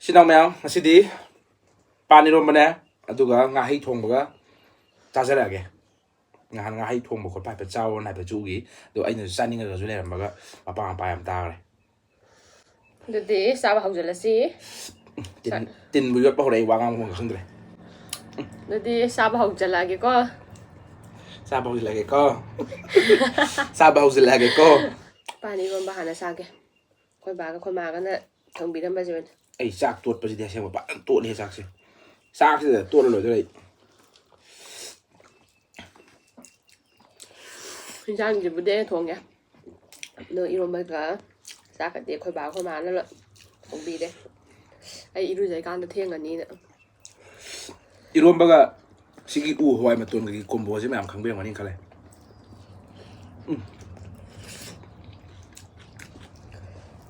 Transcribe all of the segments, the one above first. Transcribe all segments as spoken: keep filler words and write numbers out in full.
ꯏꯆꯤꯟ ꯏꯅꯥꯎ ꯃꯌꯥꯝ, ꯉꯁꯤꯗꯤ ꯄꯥꯟ ꯏꯔꯣꯝꯕꯅꯦ, ꯑꯗꯨꯒ ꯉꯥꯍꯩ ꯊꯣꯡꯕꯒ ꯆꯥꯖꯔꯛꯑꯒꯦ꯫ ꯅꯍꯥꯟ ꯉꯥꯍꯩ ꯊꯣꯡꯕ ꯈꯣꯠꯄ ꯍꯥꯏꯐꯦꯠ ꯆꯥꯎꯑꯣꯅ ꯍꯥꯏꯐꯦꯠꯁꯨ ꯎꯈꯤ, ꯑꯗꯣ ꯑꯩꯅꯁꯨ ꯆꯥꯅꯤꯡꯉꯒꯁꯨ ꯂꯩꯔꯝꯕꯒ ꯃꯄꯥ ꯃꯄꯥ ꯌꯥꯝ ꯇꯥꯈ꯭ꯔꯦ꯫ ꯑꯗꯨꯗꯤ ꯆꯥꯕ ꯍꯧꯖꯤꯜꯂꯁꯤ꯫ ꯇꯤꯟ ꯇꯤꯟꯕꯨ ꯌꯣꯠꯄ ꯍꯧꯔꯛꯑꯦ, ꯋꯥ ꯉꯥꯡꯕ ꯈꯪꯗ꯭ꯔꯦ꯫ ꯑꯗꯨꯗꯤ ꯆꯥꯕ ꯍꯧꯖꯤꯜꯂꯛꯑꯒꯦꯀꯣ꯫ ꯆꯥꯕ ꯍꯧꯖꯤꯜꯂꯛꯑꯒꯦꯀꯣ꯫ ꯆꯥꯕ ꯍꯧꯖꯤꯜꯂꯛꯑꯒꯦꯀꯣ꯫ ꯄꯥꯟ ꯏꯔꯣꯝꯕ ꯍꯥꯟꯅ ꯆꯥꯒꯦ꯫ ꯑꯩꯈꯣꯏ ꯕꯥꯒ ꯑꯩꯈꯣꯏ ꯃꯥꯒꯅ ꯊꯣꯡꯕꯤꯔꯝꯕꯁꯦ ꯑꯣꯏꯅ꯫ ꯑꯩ ꯆꯥꯛ ꯇꯣꯠꯄꯁꯤꯗꯤ ꯑꯁꯦꯡꯕ ꯐꯖꯅ ꯇꯣꯠꯂꯦ ꯆꯥꯛꯁꯦ꯫ ꯆꯥꯛꯁꯤꯗ ꯇꯣꯠꯂ ꯂꯣꯏꯗꯣꯔꯦ ꯑꯩ꯫ ꯏꯟꯁꯥꯡꯁꯤꯕꯨꯗꯤ ꯑꯩꯅ ꯊꯣꯡꯉꯦ꯫ ꯑꯗꯣ ꯏꯔꯣꯝꯕꯒ ꯆꯥꯛꯀꯗꯤ ꯑꯩꯈꯣꯏ ꯕꯥ ꯑꯩꯈꯣꯏ ꯃꯥꯅ ꯂꯣꯏ ꯊꯣꯡꯕꯤꯔꯦ꯫ ꯑꯩ ꯏꯔꯨꯖꯩꯀꯥꯟꯗ ꯊꯦꯡꯉꯅꯤꯅ꯫ ꯏꯔꯣꯝꯕꯒ ꯁꯤꯒꯤ ꯎ ꯍꯋꯥꯏ ꯃꯇꯣꯟꯒꯒꯤ ꯀꯣꯝꯕꯣꯁꯦ ꯃꯌꯥꯝ ꯈꯪꯕꯤꯔꯝꯒꯅꯤ ꯈꯜꯂꯦ꯫ ꯎꯝ꯫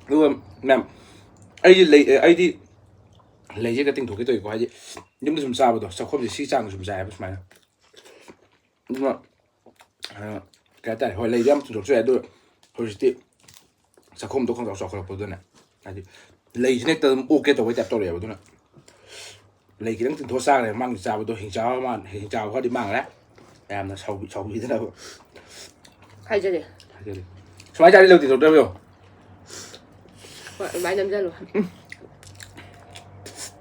ꯑꯗꯨꯒ ꯃꯌꯥꯝ, ꯑꯩꯗꯤ ꯂꯩ, ꯑꯩꯗꯤ ꯂꯩꯁꯦ ꯍꯦꯛꯇ ꯇꯤꯡꯊꯣꯛꯀꯦ ꯇꯧꯏꯀꯣ, ꯍꯥꯏꯗꯤ ꯌꯨꯝꯗ ꯁꯨꯝ ꯆꯥꯕꯗꯣ, ꯆꯥꯛꯈꯨꯝꯁꯦ ꯁꯤ ꯆꯥꯡꯗ ꯁꯨꯝ ꯆꯥꯏꯌꯦꯕ ꯁꯨꯃꯥꯏꯅ꯫ ꯑꯗꯨꯅ, ꯑ, ꯀꯩ ꯍꯥꯏꯇꯥꯔꯦ, ꯍꯣꯏ, ꯂꯩꯗꯤ ꯌꯥꯝ ꯇꯤꯡꯊꯣꯛꯁꯨ ꯌꯥꯏ, ꯑꯗꯨ ꯍꯧꯖꯤꯛꯇꯤ ꯆꯥꯛꯈꯨꯝꯗꯣ ꯈꯪꯆꯥꯎ ꯆꯥꯎꯈꯠꯂꯛꯄꯗꯨꯅꯦ, ꯍꯥꯏꯗꯤ ꯂꯩꯁꯤꯅ ꯍꯦꯛꯇ ꯑꯗꯨꯝ ꯑꯣꯛꯀꯦ ꯇꯧꯕꯩ ꯇꯥꯏꯞ ꯇꯧꯔꯛꯑꯦꯕ꯫ ꯑꯗꯨꯅ ꯂꯩ ꯈꯤꯇꯪ ꯇꯤꯡꯊꯣꯛꯑ ꯆꯥꯈ꯭ꯔꯦ, ꯃꯥꯡꯒꯤ ꯆꯥꯕꯗꯣ ꯍꯤꯡꯆꯥꯕ ꯃꯥꯟ-, ꯍꯤꯡꯆꯥꯕ ꯈꯔꯗꯤ ꯃꯥꯡꯈ꯭ꯔꯦ꯫ ꯌꯥꯝꯅ ꯁꯥꯎꯕꯤ-, ꯁꯥꯎꯕꯤꯗꯅꯕ꯫ ꯍꯥꯏꯖꯔꯤ꯫ ꯍꯥꯏꯖꯔꯤ꯫ ꯁꯨꯃꯥꯏꯅ ꯆꯥꯔꯗꯤ ꯂꯧ ꯇꯤꯡꯊꯣꯛꯇꯕꯤꯌꯣ꯫ ꯍꯣꯏ, ꯑꯗꯨꯃꯥꯏꯅ ꯅꯝꯁꯤꯜꯂꯨ꯫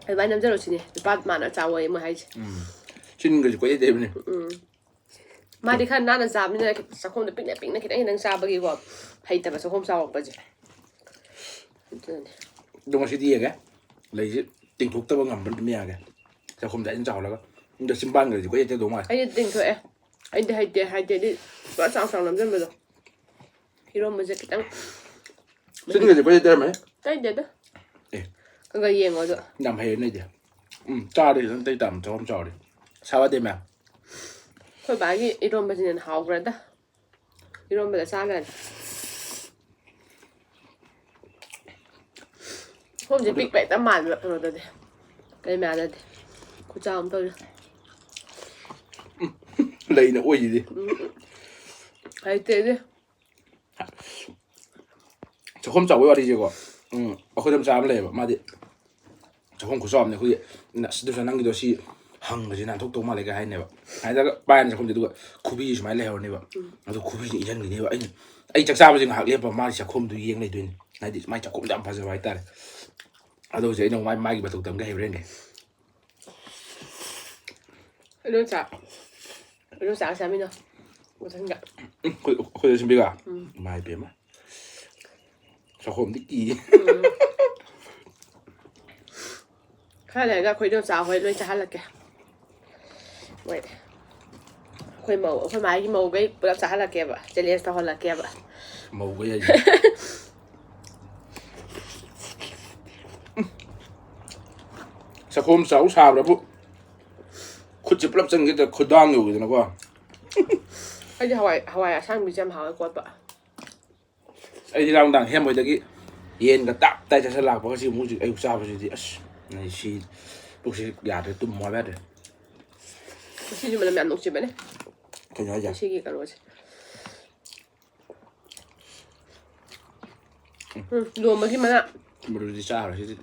ꯑꯗꯨꯃꯥꯏꯅ ꯅꯝꯁꯤꯜꯂꯨ ꯁꯤꯅꯤ ꯅꯨꯄꯥ ꯃꯥꯅ ꯆꯥꯎꯋꯦ ꯃꯣꯏ ꯍꯥꯏꯁꯦ꯫ ꯎꯝ꯫ ꯆꯤꯟꯒꯁꯦ ꯀꯣꯏꯇꯩ ꯇꯩꯕꯅꯦ꯫ ꯎꯝ꯫ ꯃꯥꯗꯤ ꯈꯔ ꯅꯥꯟꯅ ꯆꯥꯕꯅꯤꯅ ꯆꯥꯛꯈꯣꯝꯗ ꯄꯤꯛꯅ ꯄꯤꯛꯅ ꯈꯤꯇꯪ ꯈꯤꯇꯪ ꯆꯥꯕꯒꯤꯀꯣ ꯍꯩꯇꯕ ꯆꯥꯛꯈꯣꯝ ꯆꯥꯎꯔꯛꯄꯁꯦ꯫ ꯑꯗꯨꯅꯤ꯫ ꯑꯗꯣ ꯉꯁꯤꯗꯤ ꯌꯦꯡꯒꯦ, ꯂꯩꯁꯦ ꯇꯤꯡꯊꯣꯛꯇꯕ ꯉꯝꯕ꯭ꯔꯥ ꯑꯗꯨꯝ ꯌꯦꯡꯉꯒꯦ꯫ ꯆꯥꯛꯈꯨꯝꯗ ꯑꯩꯅ ꯆꯥꯎꯍꯜꯂꯒ꯫ ꯑꯗꯣ ꯆꯤꯝꯕꯥꯟꯒꯁꯦ ꯀꯣꯏꯇꯩ ꯇꯩꯗꯧ ꯃꯥꯜꯂꯦ꯫ ꯑꯩꯗꯤ ꯇꯤꯡꯊꯣꯛꯑꯦ꯫ ꯑꯩꯗꯤ ꯍꯩꯇꯦ, ꯍꯩꯇꯦꯗꯤ ꯄꯨꯔꯥ ꯆꯥꯎ ꯆꯥꯎ ꯅꯝꯁꯤꯟꯕꯗꯣ꯫ ꯏꯔꯣꯝꯕꯁꯦ ꯈꯤꯇꯪ ꯆꯤꯟꯒꯁꯦ ꯀꯣꯏꯇꯩ ꯇꯩꯔꯝꯃꯦ꯫ ꯇꯩꯗꯦꯗ꯫ ꯑꯦ꯫ ꯈꯔ ꯈꯔ ꯌꯦꯡꯉꯣ ꯑꯗꯣ꯫ ꯌꯥꯝ ꯍꯩꯌꯦ ꯅꯣꯏꯗꯤ꯫ ꯎꯝ, ꯆꯥꯔꯗꯤ ꯈꯤꯇꯪ ꯇꯩ ꯇꯥꯕꯅꯤ, ꯆꯥꯛꯈꯨꯝ ꯆꯥꯎꯔꯗꯤ꯫ ꯁꯥꯕꯗꯤ ꯃꯌꯥꯝ꯫ ꯑꯩꯈꯣꯏ ꯕꯥꯒꯤ ꯏꯔꯣꯝꯕꯁꯤꯅ ꯍꯦꯟꯅ ꯍꯥꯎꯈ꯭ꯔꯦꯗ꯫ ꯏꯔꯣꯝꯕꯗ ꯆꯥꯈ꯭ꯔꯅꯤ꯫ ꯁꯣꯝꯁꯦ ꯄꯤꯛꯄ ꯍꯦꯛꯇ ꯃꯥꯟꯕ ꯀꯩꯅꯣꯗꯗꯤ꯫ ꯀꯩ ꯃꯥꯟꯅꯗꯦ꯫ ꯈꯨꯆꯥꯎ ꯑꯃ ꯇꯧꯔꯤ꯫ ꯂꯩꯅ ꯑꯣꯏꯁꯤꯗꯤ꯫ ꯍꯩꯇꯦꯗꯤ꯫ ꯆꯥꯛꯈꯨꯝ ꯆꯥꯎꯕꯒꯤ ꯋꯥꯔꯤꯁꯦꯀꯣ꯫ ꯎꯝ, ꯑꯩꯈꯣꯏ ꯏꯗꯣꯝꯆꯥ ꯑꯃ ꯂꯩꯌꯦꯕ꯫ ꯃꯥꯗꯤ ꯆꯥꯛꯈꯨꯝ ꯈꯨꯠꯆꯥꯎ ꯑꯃꯅꯦ ꯑꯩꯈꯣꯏꯒꯤ꯫ "ꯑꯁ, ꯑꯗꯨꯁꯨ ꯅꯪꯒꯤꯗꯣ ꯁꯤ ꯍꯪꯕꯁꯦ ꯅꯥꯟꯊꯣꯛꯇꯧ ꯃꯥꯜꯂꯦꯒ" ꯍꯥꯏꯅꯦꯕ꯫ ꯍꯥꯏꯔꯒ ꯄꯥꯏꯔꯅꯤ ꯆꯥꯛꯈꯨꯝꯁꯦ, ꯑꯗꯨꯒ ꯈꯨꯕꯤꯁꯦ ꯁꯨꯃꯥꯏꯅ ꯂꯩꯍꯧꯔꯅꯦꯕ꯫ ꯑꯗꯣ ꯈꯨꯕꯤꯁꯦ ꯏꯟꯁꯤꯟꯈꯤꯅꯦꯕ꯫ ꯑꯩꯅ, ꯑꯩ ꯆꯥꯛ ꯆꯥꯕꯁꯦ ꯉꯥꯏꯍꯥꯛ ꯂꯦꯞꯄ ꯃꯥꯒꯤ ꯆꯥꯛꯈꯨꯝꯗꯨ ꯌꯦꯡ ꯂꯩꯗꯣꯏꯅꯤ꯫ ꯍꯥꯏꯗꯤ ꯃꯥꯏ ꯆꯥꯛꯈꯨꯝꯗꯣ ꯌꯥꯝ ꯐꯖꯕ ꯍꯥꯏꯇꯥꯔꯦ꯫ ꯑꯗꯣ ꯍꯧꯖꯤꯛ ꯑꯩꯅ ꯃꯥꯏ, ꯃꯥꯒꯤ ꯃꯇꯧ ꯇꯝꯒꯦ ꯍꯩꯕ꯭ꯔꯥ ꯌꯦꯡꯒꯦ꯫ ꯑꯗꯣ ꯆꯥ-, ꯑꯗꯣ ꯆꯥꯛ ꯆꯥꯃꯤꯟꯅꯧ ꯃꯊꯪꯗ꯫ ꯎꯝ, ꯑꯩꯈꯣꯏ, ꯑꯩꯈꯣꯏꯗ ꯁꯤꯟꯕꯤꯒ? ꯎꯝ꯫ ꯏꯃꯥ ꯏꯕꯦꯝꯃ꯫ ꯆꯥꯛꯈꯣꯝꯗꯤ ꯀꯤ꯫ ꯎꯝ꯫ ꯈꯔ ꯂꯩꯔꯒ ꯑꯩꯈꯣꯏ ꯏꯗꯣꯝꯆꯥ ꯍꯣꯏ ꯂꯣꯏ ꯆꯥꯍꯜꯂꯛꯀꯦ꯫ ꯃꯣꯏ, ꯑꯩꯈꯣꯏ ꯃꯧ, ꯑꯩꯈꯣꯏ ꯃꯥꯒꯤ ꯃꯧꯈꯩ ꯄꯨꯂꯞ ꯆꯥꯍꯜꯂꯛꯀꯦꯕ, ꯆꯦꯂꯦꯟꯖ ꯇꯧꯍꯜꯂꯛꯀꯦꯕ꯫ ꯃꯧꯈꯩ ꯍꯥꯏꯁꯦ꯫ ꯆꯥꯛꯈꯣꯝ ꯆꯥꯎ ꯁꯥꯕ꯭ꯔꯕꯨ ꯈꯨꯠꯁꯦ ꯄꯨꯂꯞ ꯆꯪꯒꯦ ꯇꯧꯔꯦ, ꯈꯨꯗꯥꯡ ꯌꯧꯈꯤꯗꯅꯀꯣ꯫ ꯑꯩꯗꯤ ꯍꯋꯥꯏ, ꯍꯋꯥꯏ ꯑꯁꯥꯡꯕꯤꯁꯦ ꯌꯥꯝ ꯍꯥꯎꯋꯦ ꯀꯣꯠꯄ꯫ ꯑꯩꯗꯤ ꯉꯔꯥꯡ ꯅꯨꯡꯗꯥꯡ ꯍꯦꯝꯕꯣꯏꯗꯒꯤ ꯌꯦꯟꯒ ꯇꯥꯞ ꯇꯥꯏ ꯆꯥꯁꯤꯜꯂꯛꯄꯒ ꯁꯤ ꯑꯃꯨꯛ ꯍꯧꯖꯤꯛ ꯑꯌꯨꯛ ꯆꯥꯕꯁꯤꯗꯤ ꯑꯁ, ꯑꯩ ꯁꯤ ꯄꯨꯛꯁꯤ ꯌꯥꯗ꯭ꯔꯦ, ꯇꯨꯝꯃꯣ ꯍꯥꯏꯕ ꯌꯥꯗ꯭ꯔꯦ꯫ ꯉꯁꯤꯁꯨ ꯃꯅꯝ ꯌꯥꯝ ꯅꯨꯡꯁꯤꯕꯅꯦ꯫ ꯀꯩꯅꯣ ꯍꯥꯏꯁꯦ? ꯉꯁꯤꯒꯤ ꯀꯩꯅꯣꯁꯦ꯫ ꯎꯝ, ꯂꯣꯝꯕꯒꯤ ꯃꯅꯥ꯫ ꯃꯔꯨꯗꯤ ꯆꯥꯔꯣꯏ, ꯁꯤꯗꯤ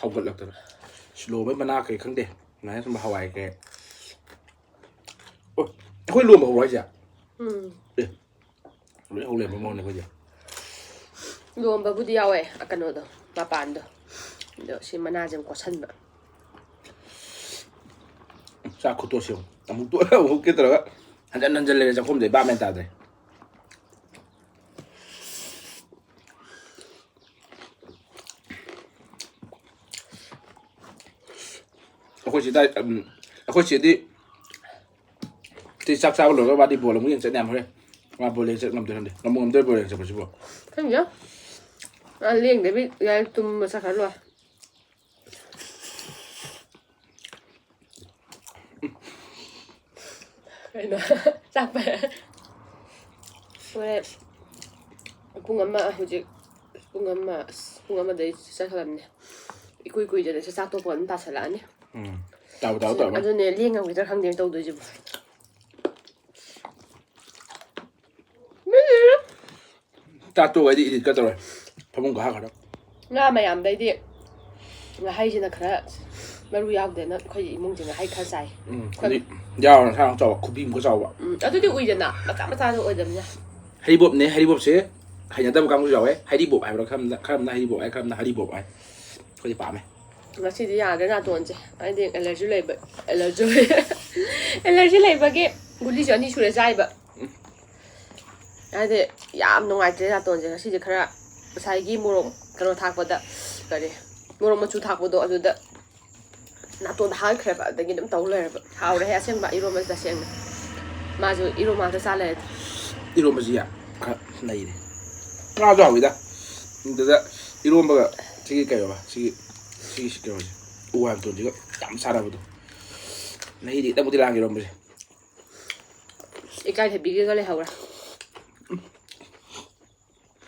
ꯍꯧꯒꯠꯂꯛꯇꯅ꯫ ꯁꯤ ꯂꯣꯝꯕꯒꯤ ꯃꯅꯥ ꯀꯩ ꯈꯪꯗꯦ꯫ ꯑꯗꯨꯃꯥꯏꯅ ꯁꯨꯝ ꯍꯋꯥꯏ ꯀꯩ꯫ ꯑꯣ, ꯑꯩꯈꯣꯏ ꯂꯣꯝꯕ ꯍꯧꯕ꯭ꯔꯣ ꯍꯥꯏꯁꯦ? ꯎꯝ꯫ ꯑꯦ, ꯂꯣꯏ ꯍꯧ ꯂꯩꯔꯝꯕ ꯃꯑꯣꯡꯅꯦ ꯑꯩꯈꯣꯏꯁꯦ꯫ ꯂꯣꯝꯕꯕꯨꯗꯤ ꯌꯥꯎꯋꯦ, ꯑ, ꯀꯩꯅꯣꯗꯣ, ꯃꯄꯥꯟꯗꯣ꯫ ꯑꯗꯣ ꯁꯤ ꯃꯅꯥꯁꯦ ꯑꯃꯨꯛ ꯀꯣꯠꯁꯟꯕ꯫ ꯆꯥꯛ ꯈꯨꯇꯣꯠꯁꯦ ꯌꯦꯡꯉꯨ꯫ ꯑꯃꯨꯛ ꯇꯣꯠꯂ ꯑꯃꯨꯛ ꯀꯩ ꯇꯧꯔꯒ ꯍꯟꯖꯟ ꯍꯟꯖꯟ ꯂꯩꯔꯦ ꯆꯥꯛꯈꯨꯝꯗ, ꯚꯥꯞ ꯃꯦꯟ ꯇꯥꯗ꯭ꯔꯦ꯫ ꯑꯩꯈꯣꯏ ꯁꯤꯗ, ꯎꯝ, ꯑꯩꯈꯣꯏ ꯁꯤꯗꯤ ꯁꯤ ꯆꯥꯛ ꯆꯥꯕ ꯂꯣꯏꯔꯒ ꯃꯥꯗꯤ ꯕꯣꯜ ꯑꯃꯨꯛ ꯌꯦꯡ ꯆꯠꯅꯤ ꯌꯥꯝ ꯍꯣꯔꯦꯟ꯫ ꯃꯥ ꯕꯣꯜ ꯌꯦꯡ ꯆꯠ ꯉꯝꯗꯣꯏ ꯈꯪꯗꯦ꯫ ꯉꯝꯕꯨ ꯉꯝꯗꯣꯏ ꯕꯣꯜ ꯌꯦꯡ ꯆꯠꯄꯁꯤꯕꯣ? ꯈꯪꯗꯦ꯫ ꯃꯥ ꯂꯦꯡꯗꯕꯤ ꯌꯥꯏ ꯇꯨꯝꯕ ꯆꯠꯈ꯭ꯔ ꯂꯣꯏꯔꯦ꯫ ꯀꯩꯅꯣ? ꯆꯥꯛꯄ꯫ ꯍꯣꯔꯦꯟ ꯄꯨꯡ ꯑꯃ ꯍꯧꯖꯤꯛ, ꯄꯨꯡ ꯑꯃ, ꯑꯁ, ꯄꯨꯡ ꯑꯃꯗꯩ ꯆꯠꯈ꯭ꯔꯕꯅꯦ꯫ ꯏꯀꯨꯏ ꯀꯨꯏꯗꯅ ꯆꯥꯛ ꯇꯣꯛꯄ ꯑꯗꯨꯝ ꯇꯥꯁꯜꯂꯛꯑꯅꯤ꯫ ꯎꯝ꯫ ꯇꯥꯕꯨ ꯇꯥꯕꯨ ꯇꯥꯕꯨ꯫ ꯑꯗꯨꯅꯦ, ꯂꯦꯡꯉꯝꯈꯤꯗ꯭ꯔꯥ ꯈꯪꯗꯦ ꯇꯧꯗꯣꯏꯁꯤꯕꯣ꯫ ꯆꯥꯛ ꯇꯣꯛꯑꯗꯤ ꯏꯗꯤꯠꯀ ꯇꯧꯔꯦ꯫ ꯐꯃꯨꯡ ꯀꯥꯈ꯭ꯔꯦ꯫ ꯉꯥ ꯃꯌꯥꯝꯗꯩꯗꯤ ꯉꯥꯍꯩꯁꯤꯅ ꯈꯔ ꯃꯔꯨ ꯌꯥꯎꯗꯦꯅ ꯑꯩꯈꯣꯏꯒꯤ ꯏꯃꯨꯡꯁꯦ ꯉꯥꯍꯩ ꯈꯔ ꯆꯥꯏ꯫ ꯎꯝ, ꯍꯧꯖꯤꯛ ꯌꯥꯎꯔ ꯁꯥ ꯌꯥꯝ ꯆꯥꯎꯕ, ꯈꯨꯕꯤꯃꯨꯛꯀ ꯆꯥꯎꯕ꯫ ꯎꯝ, ꯑꯗꯨꯗꯤ ꯎꯏꯗꯅ, ꯃꯆꯥ ꯃꯆꯥꯗꯣ ꯑꯣꯏꯗꯕꯅꯤꯅ꯫ ꯍꯩꯔꯤꯕꯣꯞꯅꯦ, ꯍꯩꯔꯤꯕꯣꯞꯁꯦ ꯍꯩꯅꯗꯕ ꯀꯥꯡꯕꯨꯁꯨ ꯌꯥꯎꯋꯦ꯫ ꯍꯩꯔꯤꯕꯣꯞ ꯍꯥꯏꯕ꯭ꯔꯥ, ꯈꯔ ꯑꯃꯅ, ꯈꯔ ꯑꯃꯅ ꯍꯩꯔꯤꯕꯣꯞ ꯍꯥꯏ, ꯈꯔ ꯑꯃꯅ ꯍꯩꯔꯤꯕꯣꯞ ꯍꯥꯏ꯫ ꯑꯩꯈꯣꯏꯗꯤ ꯄꯥꯝꯃꯦ꯫ ꯉꯁꯤꯗꯤ ꯌꯥꯗ꯭ꯔꯦ ꯅꯥꯇꯣꯟꯁꯦ, ꯍꯥꯏꯗꯤ ꯑꯦꯂꯔꯖꯤ ꯂꯩꯕ, ꯑꯦꯂꯔꯖꯤ ꯑꯦꯂꯔꯖꯤ ꯂꯩꯕꯒꯤ ꯒꯨꯂꯤꯁꯨ ꯑꯅꯤ ꯁꯨꯔꯦ ꯆꯥꯏꯕ꯫ ꯍꯥꯏꯗꯤ ꯌꯥꯝ ꯅꯨꯡꯉꯥꯏꯇ꯭ꯔꯦ ꯅꯥꯇꯣꯟꯁꯦ ꯉꯁꯤꯁꯦ꯫ ꯈꯔ ꯉꯁꯥꯏꯒꯤ ꯃꯣꯔꯣꯛ ꯀꯩꯅꯣ ꯊꯥꯛꯄꯗ, ꯀꯔꯤ, ꯃꯣꯔꯣꯛ ꯃꯆꯨ ꯊꯥꯛꯄꯗꯣ, ꯑꯗꯨꯗ ꯅꯥꯇꯣꯟꯗ ꯍꯥꯠꯈ꯭ꯔꯦꯕ꯫ ꯑꯗꯒꯤ ꯑꯗꯨꯝ ꯇꯧ ꯂꯩꯔꯕ꯫ ꯍꯥꯎꯔꯦꯍꯦ ꯑꯁꯦꯡꯕ ꯏꯔꯣꯝꯕꯁꯦ ꯇꯁꯦꯡꯅ꯫ ꯃꯥꯁꯨ ꯏꯔꯣꯝꯕ ꯉꯥꯛꯇ ꯆꯥ ꯂꯩꯔꯦ꯫ ꯏꯔꯣꯝꯕꯁꯤ ꯌꯥꯝ ꯈꯔ ꯅꯩꯔꯦ꯫ ꯉꯥꯁꯨ ꯍꯥꯎꯋꯤꯗ꯫ ꯑꯗꯨꯗ ꯏꯔꯣꯝꯕꯒ ꯁꯤꯒꯤ ꯀꯩꯅꯣꯒ, ꯁꯤꯒꯤ, ꯁꯤꯒꯤ ꯀꯩꯅꯣꯁꯦ, ꯎ ꯍꯥꯏꯕ ꯇꯣꯟꯁꯤꯒ ꯌꯥꯝ ꯆꯥꯟꯅꯕꯗꯣ꯫ ꯃꯍꯤꯗꯤ ꯈꯤꯇꯪꯕꯨꯗꯤ ꯂꯥꯡꯉꯦ ꯏꯔꯣꯝꯕꯁꯦ꯫ ꯏꯀꯥꯏꯊꯕꯤꯒꯤꯒ ꯂꯩꯍꯧꯔꯦ꯫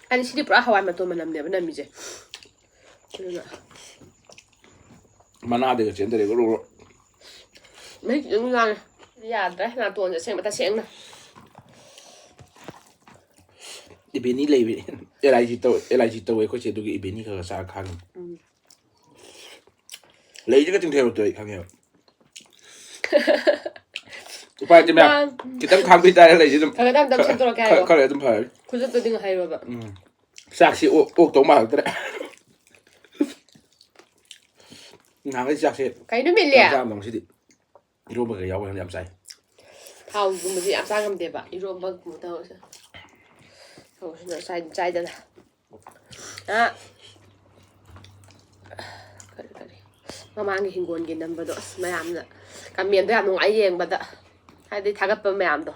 ꯍꯥꯏꯗꯤ ꯁꯤꯗꯤ ꯄꯨꯔꯥ ꯍꯋꯥꯏ ꯃꯇꯣꯟ ꯃꯅꯝꯅꯦꯕ ꯅꯝꯃꯤꯁꯦ꯫ ꯑꯗꯨꯅ ꯃꯅꯥꯗꯒ ꯆꯦꯟꯗꯔꯦ ꯒ꯭ꯔꯣ ꯒ꯭ꯔꯣ꯫ ꯃꯍꯤ ꯈꯤꯇꯪ ꯂꯥꯡꯉꯦ꯫ ꯌꯥꯗ꯭ꯔꯦ ꯅꯥꯇꯣꯟꯁꯦ ꯑꯁꯦꯡꯕ ꯇꯁꯦꯡꯅ꯫ ꯏꯕꯦꯅꯤ ꯂꯩꯕ, ꯑꯦꯂꯥꯏꯖꯤ ꯇꯧꯋꯦ, ꯑꯦꯂꯥꯏꯖꯤ ꯇꯧꯋꯦ ꯑꯩꯈꯣꯏꯁꯦ, ꯑꯗꯨꯒꯤ ꯏꯕꯦꯅꯤ ꯈꯔ ꯈꯔ ꯆꯥꯔ ꯈꯥꯡꯉꯤ꯫ ꯎꯝ꯫ ꯂꯩꯁꯤꯒ ꯆꯤꯡꯊꯩꯔꯛꯇꯣꯏ ꯑꯩ ꯈꯪꯉꯦꯕ꯫ ꯎꯄꯥꯏ ꯂꯩꯇꯦ ꯃꯌꯥꯝ꯫ ꯃꯥ ꯈꯤꯇꯪ ꯈꯥꯡꯕꯤ ꯇꯥꯔꯦ ꯂꯩꯁꯤ ꯑꯗꯨꯝ꯫ ꯈꯔ ꯈꯔ ꯇꯞ ꯇꯞ ꯁꯦꯝꯗꯣꯔꯛꯀꯦ ꯍꯥꯏꯌꯣ꯫ ꯈꯔ ꯑꯗꯨꯝ ꯐꯔꯦ꯫ ꯈꯨꯗꯛꯇꯗꯤ ꯉꯥꯏꯔꯣꯏꯕ꯫ ꯎꯝ꯫ ꯆꯥꯛꯁꯤ ꯑꯣꯛ, ꯑꯣꯛꯇꯧ ꯃꯥꯜꯂꯛꯇ꯭ꯔꯦ꯫ ꯅꯍꯥꯟꯈꯩ ꯆꯥꯛꯁꯦ ꯀꯩꯅꯣ ꯃꯤꯠꯂꯦ? ꯌꯥꯝ ꯆꯥꯔꯝꯗꯕꯅꯤ ꯉꯁꯤꯗꯤ꯫ ꯏꯔꯣꯝꯕꯒ ꯌꯥꯎꯕꯅ ꯌꯥꯝ ꯆꯥꯏ꯫ ꯊꯥꯎꯒꯨꯝꯕꯁꯦ ꯌꯥꯝ ꯆꯥ ꯉꯝꯗꯦꯕ꯫ ꯏꯔꯣꯝꯕꯒꯨꯝꯕ ꯇꯧꯔꯁꯨ꯫ ꯇꯧꯔꯁꯨ ꯆꯥꯏ-, ꯆꯥꯏꯗꯅ꯫ ꯑ, ꯀꯔꯤ, ꯀꯔꯤ? ꯃꯃꯥꯡꯒꯤ ꯍꯤꯡꯒꯣꯜꯒꯤ ꯅꯝꯕꯗꯣ, ꯑꯁ, ꯃꯌꯥꯝꯅ ꯀꯃꯦꯟꯗꯣ ꯌꯥꯝ ꯅꯨꯡꯉꯥꯏ ꯌꯦꯡꯕꯗ꯫ ꯍꯥꯏꯗꯤ ꯊꯥꯒꯠꯄ ꯃꯌꯥꯝꯗꯣ꯫